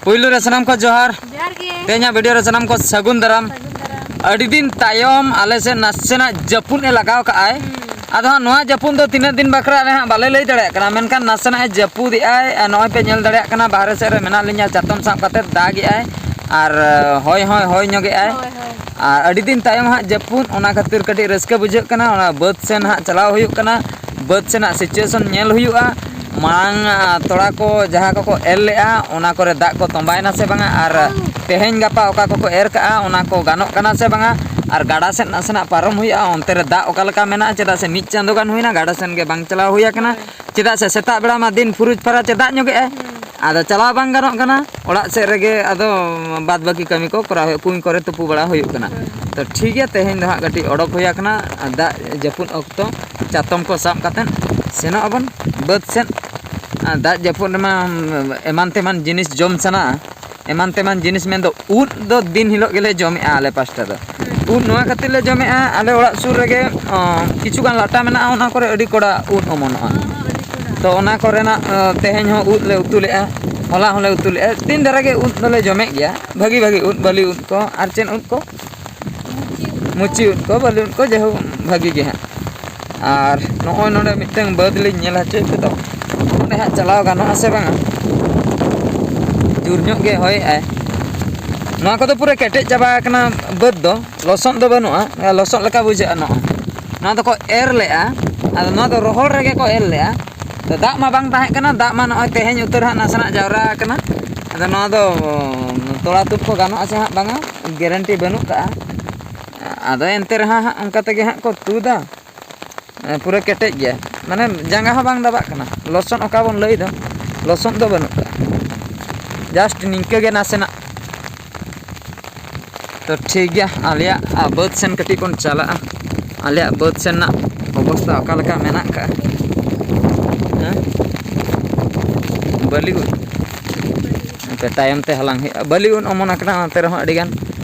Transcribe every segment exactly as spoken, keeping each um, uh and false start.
ᱯᱩᱭᱞᱩ ᱨᱮ ᱥᱟᱱᱟᱢ ᱠᱚ ᱡᱚᱦᱟᱨ᱾ ᱡᱚᱦᱟᱨ ᱜᱮ᱾ ᱛᱮᱦᱮᱧᱟᱜ ᱵᱷᱤᱰᱤᱭᱳ ᱨᱮ ᱥᱟᱱᱟᱢ ᱠᱚ ᱥᱟᱹᱜᱩᱱ ᱫᱟᱨᱟᱢ᱾ ᱥᱟᱹᱜᱩᱱ ᱫᱟᱨᱟᱢ᱾ ᱟᱹᱰᱤ ᱫᱤᱱ ᱛᱟᱭᱚᱢ ᱟᱞᱮ ᱥᱮᱫ ᱱᱟᱥᱮᱱᱟᱜ ᱡᱟᱹᱯᱩᱫ ᱮ ᱞᱟᱜᱟᱣ ᱠᱟᱜᱼᱟᱭ᱾ ᱦᱩᱸ᱾ ᱟᱫᱚ ᱦᱟᱸᱜ ᱱᱚᱣᱟ ᱡᱟᱹᱯᱩᱫ ᱫᱚ ᱛᱤᱱᱟᱹᱜ ᱫᱤᱱ ᱵᱟᱠᱷᱨᱟ ᱟᱞᱮ ᱦᱟᱸᱜ ᱵᱟᱞᱮ ᱞᱟᱹᱭ ᱫᱟᱲᱮᱭᱟᱜ ᱠᱟᱱᱟ, ᱢᱮᱱᱠᱷᱟᱱ ᱱᱟᱥᱮᱱᱟᱜ ᱮ ᱡᱟᱹᱯᱩᱫ ᱮᱜᱼᱟᱭ᱾ ᱟᱨ ᱱᱚᱜᱼᱚᱭ ᱯᱮ ᱧᱮᱞ ᱫᱟᱲᱮᱭᱟᱜ ᱠᱟᱱᱟ, ᱵᱟᱦᱨᱮ ᱥᱮᱫ ᱨᱮ ᱢᱮᱱᱟᱜ ᱞᱤᱧᱟ, ᱪᱟᱛᱚᱢ ᱥᱟᱵ ᱠᱟᱛᱮ ᱫᱟᱜ ᱮᱜᱼᱟᱭ ᱟᱨ ᱦᱚᱭ ᱦᱚᱸᱭ ᱦᱚᱭ ᱧᱚᱜ ᱮᱜᱼᱟᱭ᱾ ᱦᱳᱭ, ᱦᱳᱭ᱾ ᱟᱨ ᱟᱹᱰᱤ ᱫᱤᱱ ᱛᱟᱭᱚᱢ ᱦᱟᱸᱜ ᱡᱟᱹᱯᱩᱫ, ᱚᱱᱟ ᱠᱷᱟᱹᱛᱤᱨ ᱠᱟᱹᱴᱤᱡ ᱨᱟᱹᱥᱠᱟᱹ ᱵᱩᱡᱷᱟᱹᱜ ᱠᱟᱱᱟ᱾ ᱚᱱᱟ ᱵᱟᱹᱫᱽ ᱥᱮᱱ ᱦᱟᱸᱜ ᱪᱟᱞᱟᱣ ᱦᱩᱭᱩᱜ ᱠᱟᱱᱟ, ᱵᱟᱹᱫᱽ ᱥᱮᱱᱟᱜ ᱥᱤᱪᱩᱭᱮᱥᱚᱱ ᱧᱮᱞ ᱦᱩᱭᱩᱜᱼᱟ᱾ ᱢᱟᱲᱟᱝ, ᱟ, ᱛᱚᱲᱟ ᱠᱚ ᱡᱟᱦᱟᱸ ᱠᱚᱠᱚ ᱮᱨ ᱞᱮᱜᱼᱟ, ᱚᱱᱟ ᱠᱚᱨᱮ ᱫᱟᱜ ᱠᱚ ᱛᱚᱸᱵᱟᱭᱮᱱᱟ ᱥᱮ ᱵᱟᱝᱟ, ᱟᱨ ᱛᱮᱦᱮᱧ ᱜᱟᱯᱟ ᱚᱠᱟ ᱠᱚᱠᱚ ᱮᱨ ᱠᱟᱜᱼᱟ, ᱚᱱᱟ ᱠᱚ ᱜᱟᱱᱚᱜ ᱠᱟᱱᱟ ᱥᱮ ᱵᱟᱝᱟ, ᱟᱨ ᱜᱟᱰᱟ ᱥᱮᱫ ᱱᱟᱥᱮᱱᱟᱜ ᱯᱟᱨᱚᱢ ᱦᱩᱭᱩᱜᱼᱟ, ᱚᱱᱛᱮ ᱨᱮ ᱫᱟᱜ ᱚᱠᱟ ᱞᱮᱠᱟ ᱢᱮᱱᱟᱜᱼᱟ, ᱪᱮᱫᱟᱜ ᱥᱮ ᱢᱤᱫ ᱪᱟᱸᱫᱳ ᱜᱟᱱ ᱦᱩᱭᱱᱟ ᱜᱟᱰᱟ ᱥᱮᱱ ᱜᱮ ᱵᱟᱝ ᱪᱟᱞᱟᱣ ᱦᱩᱭ ᱟᱠᱟᱱᱟ᱾ ᱪᱮᱫᱟᱜ ᱥᱮ ᱥᱮᱛᱟᱜ ᱵᱮᱲᱟ ᱢᱟ ᱫᱤᱱ ᱯᱷᱩᱨᱩᱡ ᱯᱷᱟᱨᱟᱪ ᱮ ᱫᱟᱜ ᱧᱚᱜᱮᱜᱼᱟᱭ, ᱟᱫᱚ ᱪᱟᱞᱟᱣ ᱵᱟᱝ ᱜᱟᱱᱚᱜ ᱠᱟᱱᱟ᱾ ᱚᱲᱟᱜ ᱥᱮᱫ ᱨᱮᱜᱮ ᱟᱫᱚ ᱵᱟᱫ ᱵᱟᱹᱠᱤ ᱠᱟᱹᱢᱤ ᱠᱚ ᱠᱚᱨᱟᱣ ᱦᱩᱭᱩᱜ, ᱠᱩᱧ ᱠᱚᱨᱮ ᱛᱩᱯᱩ ᱵᱟᱲᱟ ᱦᱩᱭᱩᱜ ᱠᱟᱱᱟ᱾ ᱦᱳᱭ᱾ ᱛᱚ ᱴᱷᱤᱠ ᱜᱮᱭᱟ, ᱛᱮᱦᱮᱧ ᱫᱚ ᱦᱟᱸᱜ ᱠᱟᱹᱴᱤᱡ ᱚᱰᱚᱠ ᱦᱩᱭ ᱟᱠᱟᱱᱟ, ᱫᱟᱜ ᱡᱟᱹᱯᱩᱫ ᱚᱠᱛᱚ ᱪᱟᱛᱚᱢ ᱠᱚ ᱥᱟᱵ ᱠᱟᱛᱮᱫ ᱥᱮᱱᱚᱜ ᱟᱵᱚᱱ ᱵᱟᱹᱫᱽ ᱥᱮᱫ᱾ ᱟᱨ ᱫᱟᱜ ᱡᱟᱹᱯᱩᱫ ᱨᱮᱢᱟ ᱮᱢᱟᱱ ᱛᱮᱢᱟᱱ ᱡᱤᱱᱤᱥ ᱡᱚᱢ ᱥᱟᱱᱟᱜᱼᱟ, ᱮᱢᱟᱱ ᱛᱮᱢᱟᱱ ᱡᱤᱱᱤᱥ ᱢᱮᱱᱫᱚ ᱩᱫ ᱫᱚ ᱫᱤᱱ ᱦᱤᱞᱳᱜ ᱜᱮᱞᱮ ᱡᱚᱢᱮᱜᱼᱟ ᱟᱞᱮ ᱯᱟᱥᱴᱟ ᱫᱚ᱾ ᱩᱫ ᱱᱚᱣᱟ ᱠᱷᱟᱹᱛᱤᱨ ᱞᱮ ᱡᱚᱢᱮᱜᱼᱟ, ᱟᱞᱮ ᱚᱲᱟᱜ ᱥᱩᱨ ᱨᱮᱜᱮ, ᱚ, ᱠᱤᱪᱷᱩ ᱜᱟᱱ ᱞᱟᱴᱟ ᱢᱮᱱᱟᱜᱼᱟ, ᱚᱱᱟ ᱠᱚᱨᱮ ᱟᱹᱰᱤ ᱠᱚᱲᱟ ᱩᱫ ᱚᱢᱚᱱᱚᱜᱼᱟ᱾ ᱛᱚ ᱚᱱᱟ ᱠᱚᱨᱮᱱᱟᱜ, ᱚ, ᱛᱮᱦᱮᱧ ᱦᱚᱸ ᱩᱫ ᱞᱮ ᱩᱛᱩ ᱞᱮᱜᱼᱟ, ᱦᱚᱞᱟ ᱦᱚᱸᱞᱮ ᱩᱛᱩ ᱞᱮᱜᱼᱟ᱾ ᱫᱤᱱ ᱫᱷᱟᱨᱟ ᱜᱮ ᱩᱫ ᱫᱚᱞᱮ ᱡᱚᱢᱮᱫ ᱜᱮᱭᱟ, ᱵᱷᱟᱹᱜᱤ ᱵᱷᱟᱹᱜᱤ ᱩᱫ, ᱵᱟᱹᱞᱤ ᱩᱫ ᱠᱚ, ᱟᱨ ᱪᱮᱫ ᱩᱫ ᱠᱚ? ᱢᱩᱪᱤ ᱩᱫ ᱠᱚ, ᱵᱟᱹᱞᱤ ᱩᱫ ᱠᱚ, ᱡᱟᱭᱦᱳᱠ ᱵᱷᱟᱹᱜᱤ ᱜᱮ ᱦᱟᱸᱜ᱾ ᱟᱨ ᱱᱚᱜᱼᱚᱭ ᱱᱚᱰᱮ ᱢᱤᱫᱴᱟᱝ ᱵᱟᱹᱫᱽ ᱞᱤᱧ ᱧᱮᱞ ᱦᱚᱪᱚᱭᱮᱫ ᱯᱮ ᱫᱚ, ᱚᱸᱰᱮ ᱦᱟᱸᱜ ᱪᱟᱞᱟᱣ ᱜᱟᱱᱚᱜᱼᱟ ᱥᱮ ᱵᱟᱝᱟ? ᱡᱳᱨ ᱧᱚᱜ ᱜᱮ ᱦᱚᱭᱮᱜᱼᱟᱭ᱾ ᱱᱚᱣᱟ ᱠᱚᱫᱚ ᱯᱩᱨᱟᱹ ᱠᱮᱴᱮᱡ ᱪᱟᱵᱟ ᱟᱠᱟᱱᱟ ᱵᱟᱹᱫᱽ ᱫᱚ, ᱞᱚᱥᱚᱫ ᱫᱚ ᱵᱟᱹᱱᱩᱜᱼᱟ, ᱞᱚᱥᱚᱫ ᱞᱮᱠᱟ ᱵᱩᱡᱷᱟᱹᱜᱼᱟ ᱱᱚᱜᱼᱚᱭ᱾ ᱱᱚᱣᱟ ᱫᱚᱠᱚ ᱮᱨ ᱞᱮᱜᱼᱟ, ᱟᱫᱚ ᱱᱚᱣᱟ ᱫᱚ ᱨᱚᱦᱚᱲ ᱨᱮᱜᱮ ᱠᱚ ᱮᱨ ᱞᱮᱜᱼᱟ᱾ ᱛᱚ ᱫᱟᱜ ᱢᱟ ᱵᱟᱝ ᱛᱟᱦᱮᱸ ᱠᱟᱱᱟ, ᱫᱟᱜ ᱢᱟ ᱱᱚᱜᱼᱚᱭ ᱛᱮᱦᱮᱧ ᱩᱛᱟᱹᱨ ᱦᱟᱸᱜ ᱱᱟᱥᱮᱱᱟᱜ ᱡᱟᱣᱨᱟ ᱟᱠᱟᱱᱟ᱾ ᱟᱫᱚ ᱱᱚᱣᱟ ᱫᱚ ᱛᱚᱲᱟ ᱛᱩᱫ ᱠᱚ ᱜᱟᱱᱚᱜᱼᱟ ᱥᱮ ᱦᱟᱸᱜ ᱵᱟᱝᱟ, ᱜᱮᱨᱮᱱᱴᱤ ᱵᱟᱹᱱᱩᱜ ᱠᱟᱜᱼᱟ᱾ ᱟᱫᱚ ᱮᱱᱛᱮ ᱨᱮᱦᱚᱸ ᱦᱟᱸᱜ ᱚᱱᱠᱟ ᱛᱮᱜᱮ ᱦᱟᱸᱜ ᱠᱚ ᱛᱩᱫᱟ᱾ ᱮ, ᱯᱩᱨᱟᱹ ᱠᱮᱴᱮᱡ ᱜᱮᱭᱟ, ᱢᱟᱱᱮ ᱡᱟᱸᱜᱟ ᱦᱚᱸ ᱵᱟᱝ ᱫᱟᱵᱟᱜ ᱠᱟᱱᱟ᱾ ᱞᱚᱥᱚᱫ ᱚᱠᱟ ᱵᱚᱱ ᱞᱟᱹᱭ ᱫᱚ, ᱞᱚᱥᱚᱫ ᱫᱚ ᱵᱟᱹᱱᱩᱜ ᱠᱟᱜᱼᱟ, ᱡᱟᱥᱴ ᱱᱤᱝᱠᱟᱹ ᱜᱮ ᱱᱟᱥᱮᱱᱟᱜ᱾ ᱛᱚ ᱴᱷᱤᱠ ᱜᱮᱭᱟ, ᱟᱞᱮᱭᱟᱜ, ᱟ, ᱵᱟᱹᱫᱽ ᱥᱮᱱ ᱠᱟᱹᱴᱤᱡ ᱵᱚᱱ ᱪᱟᱞᱟᱜᱼᱟ᱾ ᱟᱞᱮᱭᱟᱜ ᱵᱟᱹᱫᱽ ᱥᱮᱱ ᱨᱮᱱᱟᱜ ᱚᱵᱚᱥᱛᱷᱟ ᱚᱠᱟ ᱞᱮᱠᱟ ᱢᱮᱱᱟᱜ ᱠᱟᱜᱼᱟ, ᱦᱮᱸ? ᱵᱟᱹᱞᱤ ᱩᱫ ᱦᱟᱯᱮ ᱛᱟᱭᱚᱢ ᱛᱮ ᱦᱟᱞᱟᱝ ᱦᱩᱭᱩᱜᱼᱟ᱾ ᱵᱟᱹᱞᱤ ᱩᱫ ᱚᱢᱚᱱ ᱟᱠᱟᱱᱟ, ᱚᱱᱛᱮ ᱨᱮᱦᱚᱸ ᱟᱹᱰᱤᱜᱟᱱ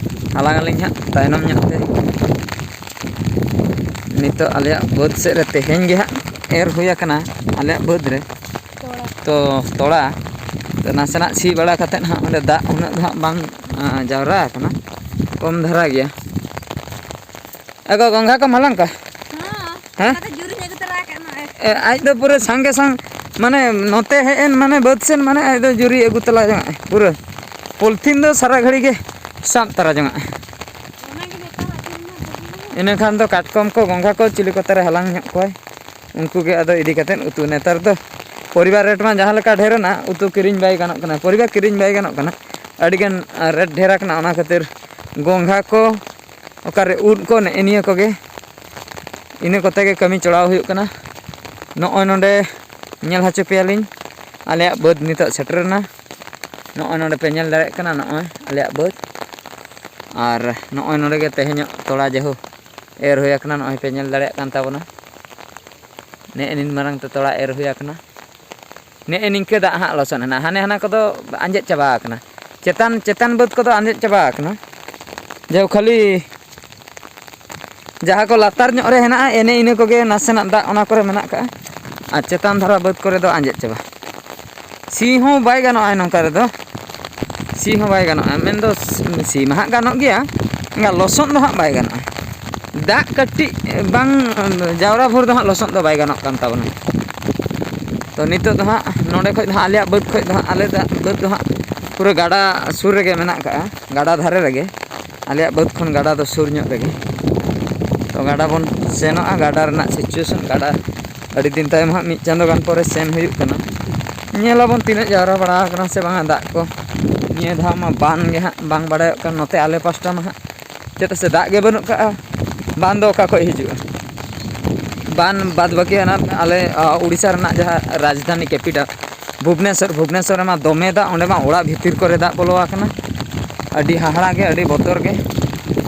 ᱦᱟᱞᱟᱝ ᱟᱹᱞᱤᱧ ᱦᱟᱸᱜ ᱛᱟᱭᱱᱚᱢ ᱧᱚᱜ ᱛᱮ᱾ ᱱᱤᱛᱚᱜ ᱟᱞᱮᱭᱟᱜ ᱵᱟᱹᱫᱽ ᱥᱮᱫ ᱨᱮ ᱛᱮᱦᱮᱧ ᱜᱮ ᱦᱟᱸᱜ ᱮᱨ ᱦᱩᱭ ᱟᱠᱟᱱᱟ ᱟᱞᱮᱭᱟᱜ ᱵᱟᱹᱫᱽ ᱨᱮ᱾ ᱛᱚ ᱛᱚᱲᱟ ᱛᱚ ᱱᱟᱥᱮᱱᱟᱜ ᱥᱤ ᱵᱟᱲᱟ ᱠᱟᱛᱮᱫ ᱦᱟᱸᱜ ᱚᱸᱰᱮ ᱫᱟᱜ ᱩᱱᱟᱹᱜ ᱫᱚ ᱦᱟᱸᱜ ᱵᱟᱝ, ᱟ, ᱡᱟᱣᱨᱟ ᱟᱠᱟᱱᱟ, ᱠᱚᱢ ᱫᱷᱟᱨᱟ ᱜᱮᱭᱟ᱾ ᱮ ᱜᱚ, ᱜᱚᱝᱜᱷᱟ ᱠᱚᱢ ᱦᱟᱞᱟᱝ ᱠᱚᱣᱟ? ᱦᱮᱸ? ᱚᱱᱟᱛᱮ ᱡᱩᱨᱤᱧ ᱟᱹᱜᱩ ᱛᱚᱨᱟ ᱟᱠᱟᱫ ᱱᱚᱜᱼᱚᱭ᱾ ᱮ, ᱟᱡ ᱫᱚ ᱯᱩᱨᱟᱹ ᱥᱟᱸᱜᱮ ᱥᱟᱝ, ᱢᱟᱱᱮ ᱱᱚᱛᱮ ᱦᱮᱡ ᱮᱱ, ᱢᱟᱱᱮ ᱵᱟᱹᱫᱽ ᱥᱮᱱ, ᱢᱟᱱᱮ ᱟᱡ ᱫᱚ ᱡᱩᱨᱤ ᱟᱹᱜᱩ ᱛᱚᱨᱟ ᱡᱚᱝᱟᱜᱼᱟᱭ ᱯᱩᱨᱟᱹ᱾ ᱯᱚᱞᱛᱷᱤᱱ ᱫᱚ ᱥᱟᱨᱟ ᱜᱷᱟᱹᱲᱤ ᱜᱮ ᱥᱟᱵ ᱛᱚᱨᱟ ᱡᱚᱝᱟᱜᱼᱟᱭ᱾ ᱚᱱᱟᱜᱮ ᱱᱮᱛᱟᱨᱟᱜ ᱫᱤᱱ ᱢᱟ ᱵᱟᱹᱵᱩ᱾ ᱤᱱᱟᱹ ᱠᱷᱟᱱ ᱫᱚ ᱠᱟᱴᱠᱚᱢ ᱠᱚ, ᱜᱚᱝᱜᱷᱟ ᱠᱚ, ᱪᱤᱞᱤ ᱠᱚᱛᱮ ᱨᱮ ᱦᱟᱞᱟᱝ ᱧᱚᱜ ᱠᱚᱣᱟᱭ, ᱩᱱᱠᱩ ᱜᱮ ᱟᱫᱚ ᱤᱫᱤ ᱠᱟᱛᱮᱫ ᱩᱛᱩ᱾ ᱱᱮᱛᱟᱨ ᱫᱚ ᱯᱚᱨᱤᱵᱟᱨ ᱨᱮᱴ ᱢᱟ ᱡᱟᱦᱟᱸ ᱞᱮᱠᱟ ᱰᱷᱮᱨ ᱮᱱᱟ, ᱩᱛᱩ ᱠᱤᱨᱤᱧ ᱵᱟᱭ ᱜᱟᱱᱚᱜ ᱠᱟᱱᱟ, ᱯᱚᱨᱤᱵᱟᱨ ᱠᱤᱨᱤᱧ ᱵᱟᱭ ᱜᱟᱱᱚᱜ ᱠᱟᱱᱟ, ᱟᱹᱰᱤᱜᱟᱱ, ᱟ, ᱨᱮᱴ ᱰᱷᱮᱨ ᱟᱠᱟᱱᱟ᱾ ᱚᱱᱟ ᱠᱷᱟᱹᱛᱤᱨ ᱜᱚᱝᱜᱷᱟ ᱠᱚ, ᱚᱠᱟᱨᱮ ᱩᱫ ᱠᱚ, ᱱᱮᱜᱼᱮ ᱱᱤᱭᱟᱹ ᱠᱚᱜᱮ, ᱤᱱᱟᱹ ᱠᱚᱛᱮ ᱜᱮ ᱠᱟᱹᱢᱤ ᱪᱚᱲᱟᱣ ᱦᱩᱭᱩᱜ ᱠᱟᱱᱟ᱾ ᱱᱚᱜᱼᱚᱭ ᱱᱚᱰᱮ ᱧᱮᱞ ᱦᱚᱪᱚ ᱯᱮᱭᱟᱞᱤᱧ, ᱟᱞᱮᱭᱟᱜ ᱵᱟᱹᱫᱽ ᱱᱤᱛᱚᱜ ᱥᱮᱴᱮᱨᱮᱱᱟ᱾ ᱱᱚᱜᱼᱚᱭ ᱱᱚᱰᱮ ᱯᱮ ᱧᱮᱞ ᱫᱟᱲᱮᱭᱟᱜ ᱠᱟᱱᱟ, ᱱᱚᱜᱼᱚᱭ ᱟᱞᱮᱭᱟᱜ ᱵᱟᱹᱫᱽ᱾ ᱟᱨ ᱱᱚᱜᱼᱚᱭ ᱱᱚᱰᱮ ᱜᱮ ᱛᱮᱦᱮᱧᱚᱜ ᱛᱚᱲᱟ ᱡᱮᱦᱳ ᱮᱨ ᱦᱩᱭ ᱟᱠᱟᱱᱟ, ᱱᱚᱜᱼᱚᱭ ᱯᱮ ᱧᱮᱞ ᱫᱟᱲᱮᱭᱟᱜ ᱠᱟᱱ ᱛᱟᱵᱚᱱᱟ᱾ ᱱᱮᱜᱼᱮ ᱱᱤᱱ ᱢᱟᱨᱟᱝ ᱛᱮ ᱛᱚᱲᱟ ᱮᱨ ᱦᱩᱭ ᱟᱠᱟᱱᱟ᱾ ᱱᱮᱜᱼᱮ ᱱᱤᱝᱠᱟᱹ ᱫᱟᱜ ᱦᱟᱸᱜ ᱞᱚᱥᱚᱫ ᱮᱱᱟ, ᱦᱟᱱᱮ ᱦᱟᱱᱟ ᱠᱚᱫᱚ ᱟᱸᱡᱮᱫ ᱪᱟᱵᱟ ᱟᱠᱟᱱᱟ᱾ ᱪᱮᱛᱟᱱ, ᱪᱮᱛᱟᱱ ᱵᱟᱹᱫᱽ ᱠᱚᱫᱚ ᱟᱸᱡᱮᱫ ᱪᱟᱵᱟ ᱟᱠᱟᱱᱟ᱾ ᱡᱟᱦᱳᱠ, ᱠᱷᱟᱹᱞᱤ ᱡᱟᱦᱟᱸ ᱠᱚ ᱞᱟᱛᱟᱨ ᱧᱚᱜ ᱨᱮ ᱦᱮᱱᱟᱜᱼᱟ, ᱮᱱᱮ ᱤᱱᱟᱹ ᱠᱚᱜᱮ ᱱᱟᱥᱮᱱᱟᱜ ᱫᱟᱜ ᱚᱱᱟ ᱠᱚᱨᱮ ᱢᱮᱱᱟᱜ ᱠᱟᱜᱼᱟ, ᱟᱨ ᱪᱮᱛᱟᱱ ᱫᱷᱟᱨᱟ ᱵᱟᱹᱫᱽ ᱠᱚᱨᱮ ᱫᱚ ᱟᱸᱡᱮᱫ ᱪᱟᱵᱟ᱾ ᱥᱤ ᱦᱚᱸ ᱵᱟᱭ ᱜᱟᱱᱚᱜᱼᱟ ᱱᱚᱝᱠᱟ ᱨᱮᱫᱚ, ᱥᱤ ᱦᱚᱸ ᱵᱟᱭ ᱜᱟᱱᱚᱜᱼᱟ᱾ ᱢᱮᱱᱫᱚ ᱥᱤ ᱢᱟ ᱦᱟᱸᱜ ᱜᱟᱱᱚᱜ ᱜᱮᱭᱟ, ᱮᱱᱠᱷᱟᱱ ᱞᱚᱥᱚᱫ ᱫᱚ ᱦᱟᱸᱜ ᱵᱟᱭ ᱜᱟᱱᱚᱜᱼᱟ᱾ ᱫᱟᱜ ᱠᱟᱹᱴᱤᱡ ᱵᱟᱝ ᱡᱟᱣᱨᱟ ᱵᱷᱳᱨ ᱫᱚ ᱦᱟᱸᱜ ᱞᱚᱥᱚᱫ ᱫᱚ ᱵᱟᱭ ᱜᱟᱱᱚᱜ ᱠᱟᱱ ᱛᱟᱵᱚᱱᱟ᱾ ᱛᱚ ᱱᱤᱛᱚᱜ ᱫᱚ ᱦᱟᱸᱜ ᱱᱚᱰᱮ ᱠᱷᱚᱡ ᱫᱚ ᱦᱟᱸᱜ, ᱟᱞᱮᱭᱟᱜ ᱵᱟᱹᱫᱽ ᱠᱷᱚᱡ ᱫᱚ ᱦᱟᱸᱜ, ᱟᱞᱮ ᱫᱚ ᱵᱟᱹᱫᱽ ᱫᱚ ᱦᱟᱸᱜ ᱯᱩᱨᱟᱹ ᱜᱟᱰᱟ ᱥᱩᱨ ᱨᱮᱜᱮ ᱢᱮᱱᱟᱜ ᱠᱟᱜᱼᱟ, ᱜᱟᱰᱟ ᱫᱷᱟᱨᱮ ᱨᱮᱜᱮ᱾ ᱟᱞᱮᱭᱟᱜ ᱵᱟᱹᱫᱽ ᱠᱷᱚᱱ ᱜᱟᱰᱟ ᱫᱚ ᱥᱩᱨ ᱧᱚᱜ ᱨᱮᱜᱮ᱾ ᱛᱚ ᱜᱟᱰᱟ ᱵᱚᱱ ᱥᱮᱱᱚᱜᱼᱟ, ᱜᱟᱰᱟ ᱨᱮᱱᱟᱜ ᱥᱤᱪᱩᱭᱮᱥᱚᱱ, ᱜᱟᱰᱟ ᱟᱹᱰᱤ ᱫᱤᱱ ᱛᱟᱭᱚᱢ ᱦᱟᱸᱜ, ᱢᱤᱫ ᱪᱟᱸᱫᱳ ᱜᱟᱱ ᱯᱚᱨᱮ ᱥᱮᱱ ᱦᱩᱭᱩᱜ ᱠᱟᱱᱟ᱾ ᱧᱮᱞᱟᱵᱚᱱ ᱛᱤᱱᱟᱹᱜ ᱡᱟᱣᱨᱟ ᱵᱟᱲᱟ ᱟᱠᱟᱱᱟ ᱥᱮ ᱵᱟᱝᱟ ᱫᱟᱜ ᱠᱚ᱾ ᱱᱤᱭᱟᱹ ᱫᱷᱟᱣ ᱢᱟ ᱵᱟᱱ ᱜᱮ ᱦᱟᱸᱜ ᱵᱟᱝ ᱵᱟᱲᱟᱭᱚᱜ ᱠᱟᱱ ᱱᱚᱛᱮ ᱟᱞᱮ ᱯᱟᱥᱴᱟ ᱢᱟ ᱦᱟᱸᱜ, ᱪᱮᱫᱟᱜ ᱥᱮ ᱫᱟᱜ ᱜᱮ ᱵᱟᱹᱱᱩᱜ ᱠᱟᱜᱼᱟ᱾ ᱵᱟᱱ ᱫᱚ ᱚᱠᱟ ᱠᱷᱚᱡ ᱦᱤᱡᱩᱜᱼᱟ? ᱵᱟᱱ ᱵᱟᱫ ᱵᱟᱹᱠᱤ ᱚᱱᱟ ᱟᱞᱮ, ᱟ, ᱩᱲᱤᱥᱥᱟ ᱨᱮᱱᱟᱜ ᱡᱟᱦᱟᱸ ᱨᱟᱡᱽᱫᱷᱟᱱᱤ capital ᱵᱷᱩᱵᱽᱱᱮᱥᱚᱨ, ᱵᱷᱩᱵᱽᱱᱮᱥᱚᱨ ᱨᱮᱢᱟ ᱫᱚᱢᱮ ᱫᱟᱜ, ᱚᱸᱰᱮ ᱢᱟ ᱚᱲᱟᱜ ᱵᱷᱤᱛᱤᱨ ᱠᱚᱨᱮ ᱫᱟᱜ ᱵᱚᱞᱚ ᱟᱠᱟᱱᱟ᱾ ᱟᱹᱰᱤ ᱦᱟᱦᱟᱲᱟ ᱜᱮ, ᱟᱹᱰᱤ ᱵᱚᱛᱚᱨ ᱜᱮ᱾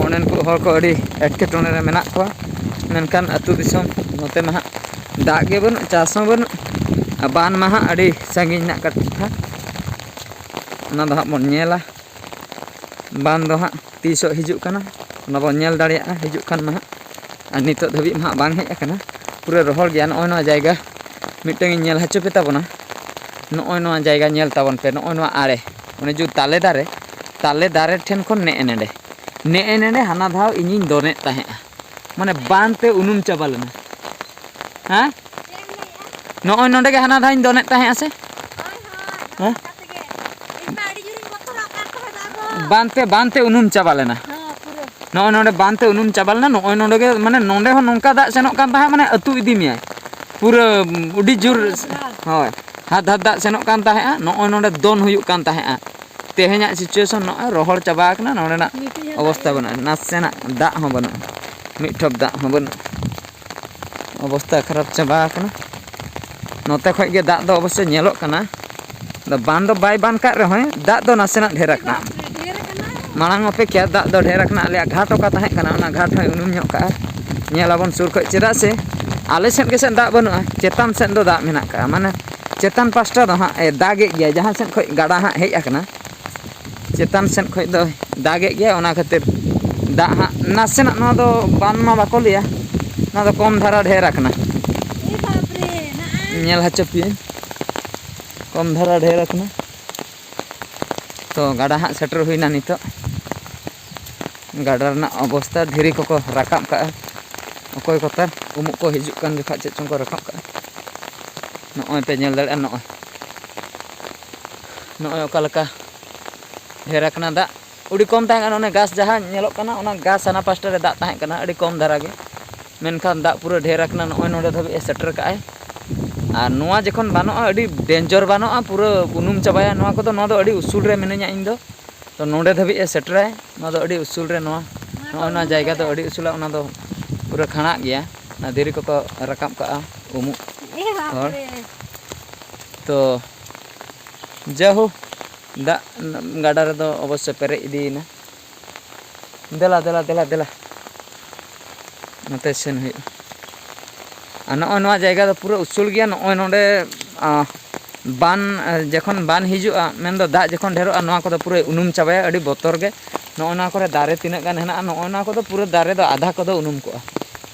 ᱚᱸᱰᱮᱱ ᱠᱚ ᱦᱚᱲ ᱠᱚ ᱟᱹᱰᱤ ᱮᱴᱠᱮᱴᱚᱬᱮ ᱨᱮ ᱢᱮᱱᱟᱜ ᱠᱚᱣᱟ᱾ ᱢᱮᱱᱠᱷᱟᱱ ᱟᱹᱛᱩ ᱫᱤᱥᱚᱢ ᱱᱚᱛᱮ ᱢᱟ ᱦᱟᱸᱜ ᱫᱟᱜ ᱜᱮ ᱵᱟᱹᱱᱩᱜ, ᱪᱟᱥ ᱦᱚᱸ ᱵᱟᱹᱱᱩᱜ, ᱟᱨ ᱵᱟᱱ ᱢᱟ ᱦᱟᱸᱜ ᱟᱹᱰᱤ ᱥᱟᱺᱜᱤᱧ ᱨᱮᱱᱟᱜ ᱠᱟᱛᱷᱟ᱾ ᱚᱱᱟ ᱫᱚ ᱦᱟᱸᱜ ᱵᱚᱱ ᱧᱮᱞᱟ, ᱵᱟᱱ ᱫᱚ ᱦᱟᱸᱜ ᱛᱤᱥᱚᱜ ᱦᱤᱡᱩᱜ ᱠᱟᱱᱟ, ᱚᱱᱟ ᱵᱚᱱ ᱧᱮᱞ ᱫᱟᱲᱮᱭᱟᱜᱼᱟ ᱦᱤᱡᱩᱜ ᱠᱷᱟᱱ ᱢᱟ ᱦᱟᱸᱜ᱾ ᱟᱨ ᱱᱤᱛᱚᱜ ᱫᱷᱟᱹᱵᱤᱡ ᱢᱟ ᱦᱟᱸᱜ ᱵᱟᱝ ᱦᱮᱡ ᱟᱠᱟᱱᱟ, ᱯᱩᱨᱟᱹ ᱨᱚᱦᱚᱲ ᱜᱮᱭᱟ᱾ ᱱᱚᱜᱼᱚᱭ ᱱᱚᱣᱟ ᱡᱟᱭᱜᱟ ᱢᱤᱫᱴᱟᱝ ᱤᱧ ᱧᱮᱞ ᱦᱚᱪᱚ ᱯᱮ ᱛᱟᱵᱚᱱᱟ᱾ ᱱᱚᱜᱼᱚᱭ ᱱᱚᱣᱟ ᱡᱟᱭᱜᱟ ᱧᱮᱞ ᱛᱟᱵᱚᱱ ᱯᱮ, ᱱᱚᱜᱼᱚᱭ ᱱᱚᱣᱟ ᱟᱲᱮ, ᱚᱱᱮ ᱡᱮ ᱛᱟᱞᱮ ᱫᱟᱨᱮ, ᱛᱟᱞᱮ ᱫᱟᱨᱮ ᱴᱷᱮᱱ ᱠᱷᱚᱱ ᱱᱮᱜᱼᱮ ᱱᱮᱸᱰᱮ, ᱱᱮᱜᱼᱮ ᱱᱮᱸᱰᱮ ᱦᱟᱱᱟ ᱫᱷᱟᱣ ᱤᱧᱤᱧ ᱫᱚᱱᱮᱫ ᱛᱟᱦᱮᱸᱜᱼᱟ, ᱢᱟᱱᱮ ᱵᱟᱱ ᱛᱮ ᱩᱱᱩᱢ ᱪᱟᱵᱟ ᱞᱮᱱᱟ᱾ ᱦᱮᱸ, ᱱᱚᱜᱼᱚᱭ ᱱᱚᱸᱰᱮ ᱜᱮ ᱦᱟᱱᱟ ᱫᱷᱟᱣ ᱤᱧ ᱫᱚᱱᱮᱫ ᱛᱟᱦᱮᱸᱜᱼᱟ ᱥᱮ? ᱦᱮᱸ? ᱤᱧ ᱢᱟ ᱟᱹᱰᱤ ᱡᱳᱨᱤᱧ ᱵᱚᱛᱚᱨᱚᱜ ᱠᱟᱱ ᱛᱟᱦᱮᱸ ᱫᱚ ᱟᱫᱚ᱾ ᱵᱟᱱ ᱛᱮ, ᱵᱟᱱ ᱛᱮ ᱩᱱᱩᱢ ᱪᱟᱵᱟ ᱞᱮᱱᱟ᱾ ᱦᱮᱸ, ᱯᱩᱨᱟᱹ᱾ ᱱᱚᱜᱼᱚᱭ ᱱᱚᱸᱰᱮ ᱵᱟᱱ ᱛᱮ ᱩᱱᱩᱢ ᱪᱟᱵᱟ ᱞᱮᱱᱟ᱾ ᱱᱚᱜᱼᱚᱭ ᱱᱚᱸᱰᱮ ᱜᱮ, ᱢᱟᱱᱮ ᱱᱚᱸᱰᱮ ᱦᱚᱸ ᱱᱚᱝᱠᱟ ᱫᱟᱜ ᱥᱮᱱᱚᱜ ᱠᱟᱱ ᱛᱟᱦᱮᱸᱫ, ᱢᱟᱱᱮ ᱟᱹᱛᱩ ᱤᱫᱤ ᱢᱮᱭᱟᱭ ᱯᱩᱨᱟᱹ, ᱟᱹᱰᱤ ᱡᱳᱨ᱾ ᱦᱳᱭ, ᱦᱟᱛ ᱦᱟᱛ ᱫᱟᱜ ᱥᱮᱱᱚᱜ ᱠᱟᱱ ᱛᱟᱦᱮᱸᱜᱼᱟ᱾ ᱱᱚᱜᱼᱚᱭ ᱱᱚᱸᱰᱮ ᱫᱚᱱ ᱦᱩᱭᱩᱜ ᱠᱟᱱ ᱛᱟᱦᱮᱸᱜᱼᱟ᱾ ᱛᱮᱦᱮᱧᱟᱜ situation ᱱᱚᱜᱼᱚᱭ ᱨᱚᱦᱚᱲ ᱪᱟᱵᱟ ᱟᱠᱟᱱᱟ᱾ ᱱᱚᱸᱰᱮᱱᱟᱜ ᱚᱵᱚᱥᱛᱟ ᱵᱟᱹᱱᱩᱜᱼᱟ, ᱱᱟᱥᱮᱱᱟᱜ ᱫᱟᱜ ᱦᱚᱸ ᱵᱟᱹᱱᱩᱜᱼᱟ, ᱢᱤᱫ ᱴᱷᱚᱯ ᱫᱟᱜ ᱦᱚᱸ ᱵᱟᱹᱱᱩᱜᱼᱟ᱾ ᱚᱵᱚᱥᱛᱟ ᱠᱷᱟᱨᱟᱯ ᱪᱟᱵᱟ ᱟᱠᱟᱱᱟ᱾ ᱱᱚᱛᱮ ᱠᱷᱚᱡ ᱜᱮ ᱫᱟᱜ ᱫᱚ ᱚᱵᱚᱥᱥᱳᱭ ᱧᱮᱞᱚᱜ ᱠᱟᱱᱟ᱾ ᱟᱫᱚ ᱵᱟᱱ ᱫᱚ ᱵᱟᱭ ᱵᱟᱱ ᱠᱟᱜ ᱨᱮᱦᱚᱸ, ᱫᱟᱜ ᱫᱚ ᱱᱟᱥᱮᱱᱟᱜ ᱰᱷᱮᱨ ᱟᱠᱟᱱᱟ᱾ ᱢᱟᱲᱟᱝ ᱚᱯᱮᱠᱷᱟ ᱫᱟᱜ ᱫᱚ ᱰᱷᱮᱨ ᱟᱠᱟᱱᱟ᱾ ᱟᱞᱮᱭᱟᱜ ᱜᱷᱟᱴ ᱚᱠᱟ ᱛᱟᱦᱮᱸ ᱠᱟᱱᱟ, ᱚᱱᱟ ᱜᱷᱟᱴ ᱦᱚᱸᱭ ᱩᱱᱩᱢ ᱧᱚᱜ ᱠᱟᱜᱼᱟ᱾ ᱧᱮᱞ ᱟᱵᱚᱱ ᱥᱩᱨ ᱠᱷᱚᱡ, ᱪᱮᱫᱟᱜ ᱥᱮ ᱟᱞᱮ ᱥᱮᱫ ᱜᱮ ᱥᱮᱫ ᱫᱟᱜ ᱵᱟᱹᱱᱩᱜᱼᱟ, ᱪᱮᱛᱟᱱ ᱥᱮᱫ ᱫᱚ ᱫᱟᱜ ᱢᱮᱱᱟᱜ ᱠᱟᱜᱼᱟ᱾ ᱢᱟᱱᱮ ᱪᱮᱛᱟᱱ ᱯᱟᱥᱴᱟ ᱫᱚ ᱦᱟᱸᱜ ᱮ ᱫᱟᱜᱮᱫ ᱜᱮᱭᱟ, ᱡᱟᱦᱟᱸ ᱥᱮᱫ ᱠᱷᱚᱡ ᱜᱟᱰᱟ ᱦᱟᱸᱜ ᱦᱮᱡ ᱟᱠᱟᱱᱟ, ᱪᱮᱛᱟᱱ ᱥᱮᱫ ᱠᱷᱚᱡ ᱫᱚ ᱫᱟᱜᱮᱫ ᱜᱮᱭᱟ᱾ ᱚᱱᱟ ᱠᱷᱟᱹᱛᱤᱨ ᱫᱟᱜ ᱦᱟᱸᱜ ᱱᱟᱥᱮᱱᱟᱜ, ᱱᱚᱣᱟ ᱫᱚ ᱵᱟᱱ ᱢᱟ ᱵᱟᱠᱚ ᱞᱟᱹᱭᱟ, ᱱᱚᱣᱟ ᱫᱚ ᱠᱚᱢ ᱫᱷᱟᱨᱟ ᱰᱷᱮᱨ ᱟᱠᱟᱱᱟ᱾ ᱮ ᱵᱟᱯᱨᱮ, ᱱᱟᱜᱼᱟ᱾ ᱧᱮᱞ ᱦᱚᱪᱚ ᱯᱮᱭᱟᱹᱧ, ᱠᱚᱢ ᱫᱷᱟᱨᱟ ᱰᱷᱮᱨ ᱟᱠᱟᱱᱟ᱾ ᱛᱚ ᱜᱟᱰᱟ ᱦᱟᱸᱜ ᱥᱮᱴᱮᱨ ᱦᱩᱭᱱᱟ ᱱᱤᱛᱚᱜ᱾ ᱜᱟᱰᱟ ᱨᱮᱱᱟᱜ ᱚᱵᱚᱥᱛᱟ, ᱫᱷᱤᱨᱤ ᱠᱚᱠᱚ ᱨᱟᱠᱟᱵ ᱠᱟᱜᱼᱟ᱾ ᱚᱠᱚᱭ ᱠᱚᱛᱮ ᱩᱢᱩᱜ ᱠᱚ ᱦᱤᱡᱩᱜ ᱠᱟᱱ ᱡᱚᱠᱷᱟᱡ ᱪᱮᱫ ᱪᱚᱝ ᱠᱚ ᱨᱟᱠᱟᱵ ᱠᱟᱜᱼᱟ᱾ ᱱᱚᱜᱼᱚᱭ ᱯᱮ ᱧᱮᱞ ᱫᱟᱲᱮᱭᱟᱜᱼᱟ, ᱱᱚᱜᱼᱚᱭ, ᱱᱚᱜᱼᱚᱭ ᱚᱠᱟ ᱞᱮᱠᱟ ᱰᱷᱮᱨ ᱟᱠᱟᱱᱟ ᱫᱟᱜ᱾ ᱟᱹᱰᱤ ᱠᱚᱢ ᱛᱟᱦᱮᱸ ᱠᱟᱱᱟ, ᱚᱱᱮ ᱜᱷᱟᱥ ᱡᱟᱦᱟᱸ ᱧᱮᱞᱚᱜ ᱠᱟᱱᱟ, ᱚᱱᱟ ᱜᱷᱟᱥ ᱦᱟᱱᱟ ᱯᱟᱥᱴᱟ ᱨᱮ ᱫᱟᱜ ᱛᱟᱦᱮᱸ ᱠᱟᱱᱟ, ᱟᱹᱰᱤ ᱠᱚᱢ ᱫᱷᱟᱨᱟ ᱜᱮ᱾ ᱢᱮᱱᱠᱷᱟᱱ ᱫᱟᱜ ᱯᱩᱨᱟᱹ ᱰᱷᱮᱨ ᱟᱠᱟᱱᱟ, ᱱᱚᱜᱼᱚᱭ ᱱᱚᱸᱰᱮ ᱫᱷᱟᱹᱵᱤᱡ ᱮ ᱥᱮᱴᱮᱨ ᱠᱟᱜᱼᱟᱭ᱾ ᱟᱨ ᱱᱚᱣᱟ ᱡᱚᱠᱷᱚᱱ ᱵᱟᱱᱚᱜᱼᱟ, ᱟᱹᱰᱤ danger ᱵᱟᱱᱚᱜᱼᱟ, ᱯᱩᱨᱟᱹ ᱩᱱᱩᱢ ᱪᱟᱵᱟᱭᱟ ᱱᱚᱣᱟ ᱠᱚᱫᱚ᱾ ᱱᱚᱣᱟ ᱫᱚ ᱟᱹᱰᱤ ᱩᱥᱩᱞ ᱨᱮ ᱢᱤᱱᱟᱹᱧᱟ ᱤᱧ ᱫᱚ᱾ ᱛᱚ ᱱᱚᱸᱰᱮ ᱫᱷᱟᱹᱵᱤᱡ ᱮ ᱥᱮᱴᱮᱨᱟᱭ, ᱱᱚᱣᱟ ᱫᱚ ᱟᱹᱰᱤ ᱩᱥᱩᱞ ᱨᱮ, ᱱᱚᱣᱟ, ᱱᱚᱜᱼᱚᱭ ᱱᱚᱣᱟ ᱡᱟᱭᱜᱟ ᱫᱚ ᱟᱹᱰᱤ ᱩᱥᱩᱞᱟ, ᱚᱱᱟ ᱫᱚ ᱯᱩᱨᱟᱹ ᱠᱷᱟᱲᱟᱜ ᱜᱮᱭᱟ᱾ ᱚᱱᱟ ᱫᱷᱤᱨᱤ ᱠᱚᱠᱚ ᱨᱟᱠᱟᱵ ᱠᱟᱜᱼᱟ ᱩᱢᱩᱜ ᱦᱚᱲ᱾ ᱛᱚ ᱡᱟᱭᱦᱳᱠ, ᱫᱟᱜ ᱜᱟᱰᱟ ᱨᱮᱫᱚ ᱚᱵᱚᱥᱥᱳᱭ ᱯᱮᱨᱮᱡ ᱤᱫᱤᱭᱮᱱᱟ᱾ ᱫᱮᱞᱟ, ᱫᱮᱞᱟ, ᱫᱮᱞᱟ, ᱫᱮᱞᱟ, ᱱᱚᱛᱮ ᱥᱮᱱ ᱦᱩᱭᱩᱜᱼᱟ᱾ ᱟᱨ ᱱᱚᱜᱼᱚᱭ ᱱᱚᱣᱟ ᱡᱟᱭᱜᱟ ᱫᱚ ᱯᱩᱨᱟᱹ ᱩᱥᱩᱞ ᱜᱮᱭᱟ᱾ ᱱᱚᱜᱼᱚᱭ ᱱᱚᱰᱮ, ᱟ, ᱵᱟᱱ, ᱟ, ᱡᱚᱠᱷᱚᱱ ᱵᱟᱱ ᱦᱤᱡᱩᱜᱼᱟ, ᱢᱮᱱᱫᱚ ᱫᱟᱜ ᱡᱚᱠᱷᱚᱱ ᱰᱷᱮᱨᱚᱜᱼᱟ, ᱱᱚᱣᱟ ᱠᱚᱫᱚ ᱯᱩᱨᱟᱹ ᱩᱱᱩᱢ ᱪᱟᱵᱟᱭᱟ, ᱟᱹᱰᱤ ᱵᱚᱛᱚᱨ ᱜᱮ᱾ ᱱᱚᱜᱼᱚ ᱱᱚᱣᱟ ᱠᱚᱨᱮ ᱫᱟᱨᱮ ᱛᱤᱱᱟᱹᱜ ᱜᱟᱱ ᱦᱮᱱᱟᱜᱼᱟ, ᱱᱚᱜᱼᱚ ᱱᱚᱣᱟ ᱠᱚᱫᱚ ᱯᱩᱨᱟᱹ ᱫᱟᱨᱮ ᱫᱚ ᱟᱫᱷᱟ ᱠᱚᱫᱚ ᱩᱱᱩᱢ ᱠᱚᱜᱼᱟ᱾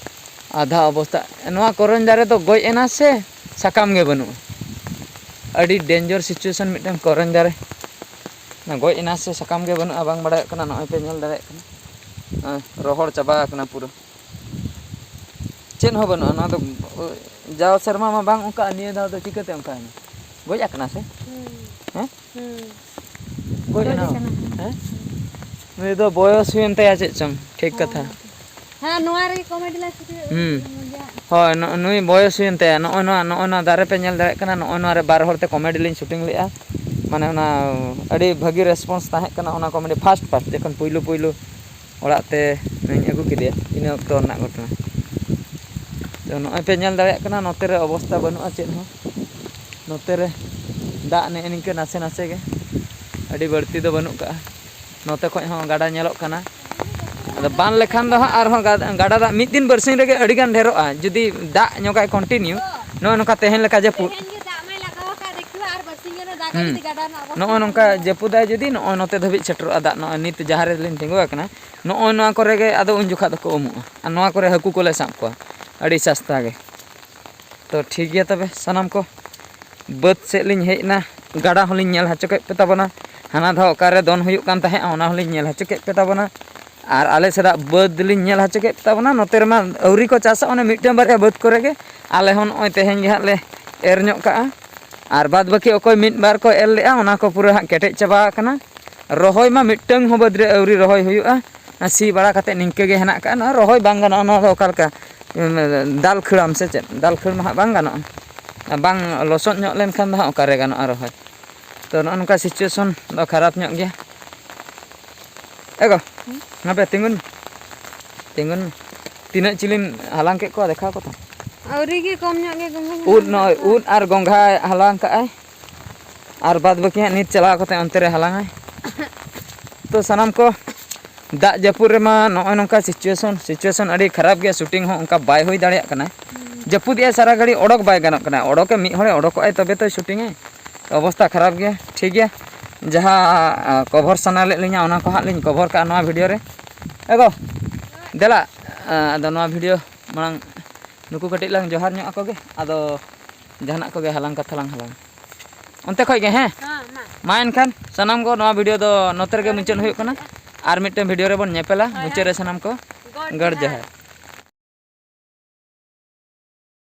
ᱟᱫᱷᱟ ᱚᱵᱚᱥᱛᱟ, ᱱᱚᱣᱟ ᱠᱚᱨᱚᱧ ᱫᱟᱨᱮ ᱫᱚ ᱜᱚᱡ ᱮᱱᱟ ᱥᱮ ᱥᱟᱠᱟᱢ ᱜᱮ ᱵᱟᱹᱱᱩᱜᱼᱟ᱾ ᱟᱹᱰᱤ danger situation ᱢᱤᱫᱴᱟᱝ ᱠᱚᱨᱮᱧ ᱫᱟᱨᱮ᱾ ᱚᱱᱟ ᱜᱚᱡ ᱮᱱᱟ ᱥᱮ ᱥᱟᱠᱟᱢ ᱜᱮ ᱵᱟᱹᱱᱩᱜᱼᱟ, ᱵᱟᱝ ᱵᱟᱲᱟᱭᱚᱜ ᱠᱟᱱᱟ᱾ ᱱᱚᱜᱼᱚᱭ ᱯᱮ ᱧᱮᱞ ᱫᱟᱲᱮᱭᱟᱜ ᱠᱟᱱᱟ, ᱱᱚᱜᱼᱚᱭ ᱨᱚᱦᱚᱲ ᱪᱟᱵᱟ ᱟᱠᱟᱱᱟ ᱯᱩᱨᱟᱹ᱾ ᱪᱮᱫ ᱦᱚᱸ ᱵᱟᱹᱱᱩᱜᱼᱟ᱾ ᱱᱚᱣᱟ ᱫᱚ ᱡᱟᱣ ᱥᱮᱨᱢᱟ ᱢᱟ ᱵᱟᱝ ᱚᱱᱠᱟᱜᱼᱟ, ᱱᱤᱭᱟᱹ ᱫᱷᱟᱣ ᱫᱚ ᱪᱤᱠᱟᱹᱛᱮ ᱚᱱᱠᱟᱭᱮᱱᱟ? ᱜᱚᱡ ᱟᱠᱟᱱᱟ ᱥᱮ? ᱦᱩᱸ᱾ ᱦᱮᱸ? ᱦᱩᱸ᱾ ᱜᱚᱡ ᱜᱚᱡ ᱮᱱᱟ? ᱟᱠᱟᱱᱟ᱾ ᱦᱮᱸ? ᱱᱩᱭ ᱫᱚ ᱵᱚᱭᱚᱥ ᱦᱩᱭᱮᱱ ᱛᱟᱭᱟ ᱪᱮᱫ ᱪᱚᱝ, ᱴᱷᱤᱠ ᱠᱟᱛᱷᱟ᱾ ᱦᱮᱸ, ᱱᱚᱣᱟ ᱨᱮᱜᱮ comedy ᱞᱮ ᱥᱩᱨᱩᱭᱟ᱾ ᱦᱩᱸ᱾ ᱢᱚᱡᱟ᱾ ᱦᱳᱭ, ᱱᱚᱜᱼᱚ ᱱᱩᱭ ᱵᱚᱭᱚᱥ ᱦᱩᱭᱮᱱ ᱛᱟᱭᱟ᱾ ᱱᱚᱜᱼᱚᱭ ᱱᱚᱣᱟ, ᱱᱚᱜᱼᱚᱭ ᱱᱚᱣᱟ ᱫᱟᱨᱮ ᱯᱮ ᱧᱮᱞ ᱫᱟᱲᱮᱭᱟᱜ ᱠᱟᱱᱟ, ᱱᱚᱜᱼᱚᱭ ᱱᱚᱣᱟ ᱨᱮ ᱵᱟᱨ ᱦᱚᱲ ᱛᱮ comedy ᱞᱤᱧ shooting ᱞᱮᱫᱼᱟ᱾ ᱢᱟᱱᱮ ᱚᱱᱟ ᱟᱹᱰᱤ ᱵᱷᱟᱹᱜᱤ response ᱛᱟᱦᱮᱸ ᱠᱟᱱᱟ ᱚᱱᱟ comedy first first ᱡᱚᱠᱷᱚᱱ ᱯᱩᱭᱞᱩ ᱯᱩᱭᱞᱩ ᱚᱲᱟᱜ ᱛᱮ ᱤᱧ ᱟᱹᱜᱩ ᱠᱮᱫᱮᱭᱟ, ᱤᱱᱟᱹ ᱚᱠᱛᱚ ᱨᱮᱱᱟᱜ ᱜᱷᱚᱴᱚᱱᱟ᱾ ᱛᱚ, ᱱᱚᱜᱼᱚᱭ ᱯᱮ ᱧᱮᱞ ᱫᱟᱲᱮᱭᱟᱜ ᱠᱟᱱᱟ, ᱱᱚᱛᱮ ᱨᱮ ᱚᱵᱚᱥᱛᱟ ᱵᱟᱹᱱᱩᱜᱼᱟ ᱪᱮᱫ ᱦᱚᱸ᱾ ᱱᱚᱛᱮ ᱨᱮ ᱫᱟᱜ ᱱᱮᱜᱼᱮ ᱱᱤᱝᱠᱟᱹ ᱱᱟᱥᱮ ᱱᱟᱥᱮ ᱜᱮ, ᱟᱹᱰᱤ ᱵᱟᱹᱲᱛᱤ ᱫᱚ ᱵᱟᱹᱱᱩᱜ ᱠᱟᱜᱼᱟ᱾ ᱱᱚᱛᱮ ᱠᱷᱚᱡ ᱦᱚᱸ ᱜᱟᱰᱟ ᱧᱮᱞᱚᱜ ᱠᱟᱱᱟ᱾ ᱟᱫᱚ ᱵᱟᱱ ᱞᱮᱠᱷᱟᱱ ᱫᱚ ᱦᱟᱸᱜ ᱟᱨᱦᱚᱸ ᱜᱟ-, ᱜᱟᱰᱟ ᱫᱟᱜ ᱢᱤᱫ ᱫᱤᱱ ᱵᱟᱨᱥᱤᱧ ᱨᱮᱜᱮ ᱟᱹᱰᱤ ᱜᱟᱱ ᱰᱷᱮᱨᱚᱜᱼᱟ, ᱡᱩᱫᱤ ᱫᱟᱜ ᱧᱚᱜᱟᱭ continue, ᱱᱚᱜᱼᱚ ᱱᱚᱝᱠᱟ ᱛᱮᱦᱮᱧ ᱞᱮᱠᱟ ᱡᱟᱹᱯᱩᱫ᱾ ᱛᱮᱦᱮᱧ ᱜᱮ ᱫᱟᱜ ᱢᱟᱭ ᱞᱟᱜᱟᱣ ᱟᱠᱟᱫ, ᱫᱮᱠᱷᱤᱣᱟ ᱟᱨ ᱵᱟᱨᱥᱤᱧ ᱜᱟᱱᱮ ᱫᱟᱜᱟ, ᱦᱩᱸ᱾ ᱡᱩᱫᱤ ᱜᱟᱰᱟ ᱨᱮᱱᱟᱜ ᱚᱵᱚᱥᱛᱟ ᱱᱚᱜᱼᱚᱭ ᱱᱚᱝᱠᱟ ᱵᱟᱝ ᱵᱮᱥᱟ᱾ ᱡᱟᱹᱯᱩᱫᱟᱭ ᱡᱩᱫᱤ, ᱱᱚᱜᱼᱚᱭ ᱱᱚᱛᱮ ᱫᱷᱟᱹᱵᱤᱡ ᱥᱮᱴᱮᱨᱚᱜᱼᱟ ᱫᱟᱜ, ᱱᱚᱜᱼᱚᱭ ᱱᱤᱛ ᱡᱟᱦᱟᱸ ᱨᱮᱞᱤᱧ ᱛᱤᱸᱜᱩ ᱟᱠᱟᱱᱟ, ᱱᱚᱜᱼᱚᱭ ᱱᱚᱣᱟ ᱠᱚᱨᱮ ᱜᱮ ᱟᱫᱚ ᱩᱱ ᱡᱚᱠᱷᱟ ᱫᱚᱠᱚ ᱩᱢᱩᱜᱼᱟ᱾ ᱟᱨ ᱱᱚᱣᱟ ᱠᱚᱨᱮ ᱦᱟᱹᱠᱩ ᱠᱚᱞᱮ ᱥᱟᱵ ᱠᱚᱣᱟ ᱟᱹᱰᱤ ᱥᱟᱥᱛᱟ ᱜᱮ᱾ ᱛᱚ, ᱴᱷᱤᱠ ᱜᱮᱭᱟ ᱛᱚᱵᱮ ᱥᱟᱱᱟᱢ ᱠᱚ, ᱵᱟᱹᱫᱽ ᱥᱮᱫ ᱞᱤᱧ ᱦᱮᱡ ᱮᱱᱟ, ᱜᱟᱰᱟ ᱦᱚᱸᱞᱤᱧ ᱧᱮᱞ ᱦᱚᱪᱚ ᱠᱮᱫ ᱯᱮ ᱛᱟᱵᱚᱱᱟ᱾ ᱦᱟᱱᱟ ᱫᱷᱟᱣ ᱚᱠᱟᱨᱮ ᱫᱚᱱ ᱦᱩᱭᱩᱜ ᱠᱟᱱ ᱛᱟᱦᱮᱸᱫ, ᱚᱱᱟ ᱦᱚᱸᱞᱤᱧ ᱧᱮᱞ ᱦᱚᱪᱚ ᱠᱮᱫ ᱯᱮ ᱛᱟᱵᱚᱱᱟ᱾ ᱟᱨ ᱟᱞᱮ ᱥᱮᱫᱟᱜ ᱵᱟᱹᱫᱽ ᱞᱤᱧ ᱧᱮᱞ ᱦᱚᱪᱚ ᱠᱮᱫ ᱯᱮ ᱛᱟᱵᱚᱱᱟ᱾ ᱱᱚᱛᱮ ᱨᱮᱢᱟ ᱟᱹᱣᱨᱤ ᱠᱚ ᱪᱟᱥᱟ, ᱚᱱᱮ ᱢᱤᱫᱴᱟᱝ ᱵᱟᱨᱭᱟ ᱵᱟᱹᱫᱽ ᱠᱚᱨᱮ ᱜᱮ᱾ ᱟᱞᱮ ᱦᱚᱸ ᱱᱚᱜᱼᱚᱭ ᱛᱮᱦᱮᱧ ᱜᱮ ᱦᱟᱸᱜ ᱞᱮ ᱮᱨ ᱧᱚᱜ ᱠᱟᱜᱼᱟ᱾ ᱟᱨ ᱵᱟᱫᱽ ᱵᱟᱹᱠᱤ ᱚᱠᱚᱭ ᱢᱤᱫ ᱵᱟᱨ ᱠᱚ ᱮᱨ ᱞᱮᱜᱼᱟ, ᱚᱱᱟ ᱠᱚ ᱯᱩᱨᱟᱹ ᱦᱟᱸᱜ ᱠᱮᱴᱮᱡ ᱪᱟᱵᱟ ᱟᱠᱟᱱᱟ᱾ ᱨᱚᱦᱚᱭ ᱢᱟ ᱢᱤᱫᱴᱟᱝ ᱦᱚᱸ ᱵᱟᱹᱫᱽ ᱨᱮ ᱟᱹᱣᱨᱤ ᱨᱚᱦᱚᱭ ᱦᱩᱭᱩᱜᱼᱟ᱾ ᱥᱤ ᱵᱟᱲᱟ ᱠᱟᱛᱮᱫ ᱱᱤᱝᱠᱟᱹ ᱜᱮ ᱦᱮᱱᱟᱜ ᱠᱟᱜᱼᱟ᱾ ᱱᱚᱣᱟ ᱨᱚᱦᱚᱭ ᱵᱟᱝ ᱜᱟᱱᱚᱜᱼᱟ᱾ ᱱᱚᱣᱟ ᱫᱚ ᱚᱠᱟ ᱞᱮᱠᱟ, ᱩᱸ, ᱫᱟᱞ ᱠᱷᱟᱹᱲᱟᱢ ᱥᱮ ᱪᱮᱫ? ᱫᱟᱞ ᱠᱷᱟᱹᱲ ᱢᱟ ᱦᱟᱸᱜ ᱵᱟᱝ ᱜᱟᱱᱚᱜᱼᱟ᱾ ᱵᱟᱝ ᱞᱚᱥᱚᱫ ᱧᱚᱜ ᱞᱮᱱᱠᱷᱟᱱ ᱫᱚ ᱦᱟᱸᱜ ᱚᱠᱟᱨᱮ ᱜᱟᱱᱚᱜᱼᱟ ᱨᱚᱦᱚᱭ? ᱛᱚ, ᱱᱚᱜᱼᱚ ᱱᱚᱝᱠᱟ situation ᱫᱚ ᱠᱷᱟᱨᱟᱯ ᱧᱚᱜ ᱜᱮᱭᱟ᱾ ᱮ ᱜᱚ, ᱦᱩᱸ? ᱱᱚᱰᱮ ᱛᱤᱸᱜᱩᱱ ᱢᱮ᱾ ᱛᱤᱸᱜᱩᱱ ᱢᱮ᱾ ᱛᱤᱱᱟᱹᱜ ᱪᱤᱞᱤᱢ ᱦᱟᱞᱟᱝ ᱠᱮᱫ ᱠᱚᱣᱟ, ᱫᱮᱠᱷᱟᱣ ᱠᱚ ᱛᱟᱢ᱾ ᱟᱹᱣᱨᱤ ᱜᱮ, ᱠᱚᱢ ᱧᱚᱜ ᱜᱮ ᱜᱚᱝᱜᱷᱟ ᱩᱫ, ᱦᱟᱞᱟᱝ ᱱᱚᱜᱼᱚᱭ ᱦᱩᱭᱩᱜᱼᱟ᱾ ᱩᱫ ᱟᱨ ᱜᱚᱝᱜᱷᱟᱭ ᱦᱟᱞᱟᱝ ᱠᱟᱜᱼᱟᱭ᱾ ᱟᱨ ᱵᱟᱫᱽ ᱵᱟᱹᱠᱤ ᱦᱟᱸᱜ ᱱᱤᱛ ᱪᱟᱞᱟᱣ ᱠᱟᱛᱮ ᱚᱱᱛᱮ ᱨᱮ ᱦᱟᱞᱟᱝᱟᱭ᱾ ᱛᱚ, ᱥᱟᱱᱟᱢ ᱠᱚ, ᱫᱟᱜ ᱡᱟᱹᱯᱩᱫ ᱨᱮᱢᱟ ᱱᱚᱜᱼᱚᱭ ᱱᱚᱝᱠᱟ situation, situation ᱟᱹᱰᱤ ᱠᱷᱟᱨᱟᱯ ᱜᱮᱭᱟ, shooting ᱦᱚᱸ ᱚᱱᱠᱟ ᱵᱟᱭ ᱦᱩᱭ ᱫᱟᱲᱮᱭᱟᱜ ᱠᱟᱱᱟ᱾ ᱦᱩᱸ᱾ ᱡᱟᱹᱯᱩᱫᱮᱜᱼᱟᱭ ᱥᱟᱨᱟ ᱜᱷᱟᱹᱲᱤᱡ, ᱚᱰᱚᱠ ᱵᱟᱭ ᱜᱟᱱᱚᱜ ᱠᱟᱱᱟ᱾ ᱚᱰᱚᱠᱮ ᱢᱤᱫ ᱦᱚᱲᱮ ᱚᱰᱚᱠᱚᱜᱼᱟᱭ, ᱛᱚᱵᱮ ᱛᱚᱭ shootingᱟᱭ᱾ ᱚᱵᱚᱥᱛᱟ ᱠᱷᱟᱨᱟᱯ ᱜᱮᱭᱟ᱾ ᱴᱷᱤᱠ ᱜᱮᱭᱟ, ᱡᱟᱦᱟᱸ, ᱟ, cover ᱥᱟᱱᱟ ᱞᱮᱫ ᱞᱤᱧᱟ, ᱚᱱᱟ ᱠᱚ ᱦᱟᱸᱜ ᱞᱤᱧ cover ᱠᱟᱜᱼᱟ ᱱᱚᱣᱟ video ᱨᱮ᱾ ᱮ ᱜᱚ, ᱫᱮᱞᱟ, ᱟ, ᱟᱫᱚ ᱱᱚᱣᱟ video ᱢᱟᱲᱟᱝ ᱱᱩᱠᱩ ᱠᱟᱹᱴᱤᱡ ᱞᱟᱝ ᱡᱚᱦᱟᱨ ᱧᱚᱜ ᱟᱠᱚ ᱜᱮ, ᱟᱫᱚ ᱡᱟᱦᱟᱱᱟᱜ ᱠᱚᱜᱮ ᱦᱟᱞᱟᱝ ᱠᱟᱛᱷᱟ ᱞᱟᱝ ᱦᱟᱞᱟᱝ᱾ ᱚᱱᱛᱮ ᱠᱷᱚᱡ ᱜᱮ, ᱦᱮᱸ? ᱦᱮᱸ, ᱢᱟ᱾ ᱢᱟ ᱮᱱᱠᱷᱟᱱ ᱥᱟᱱᱟᱢ ᱠᱚ, ᱱᱚᱣᱟ video ᱫᱚ ᱱᱚᱛᱮ ᱨᱮᱜᱮ ᱢᱩᱪᱟᱹᱫ ᱦᱩᱭᱩᱜ ᱠᱟᱱᱟ᱾ ᱟᱨ ᱢᱤᱫᱴᱮᱱ video ᱨᱮᱵᱚᱱ ᱧᱮᱯᱮᱞᱟ᱾ ᱦᱳᱭ, ᱢᱩᱪᱟᱹᱫ ᱨᱮ ᱦᱳᱭ᱾ ᱥᱟᱱᱟᱢ ᱠᱚ ᱜᱚᱰ ᱜᱚᱰ ᱡᱚᱦᱟᱨ᱾ ᱡᱚᱦᱟᱨ᱾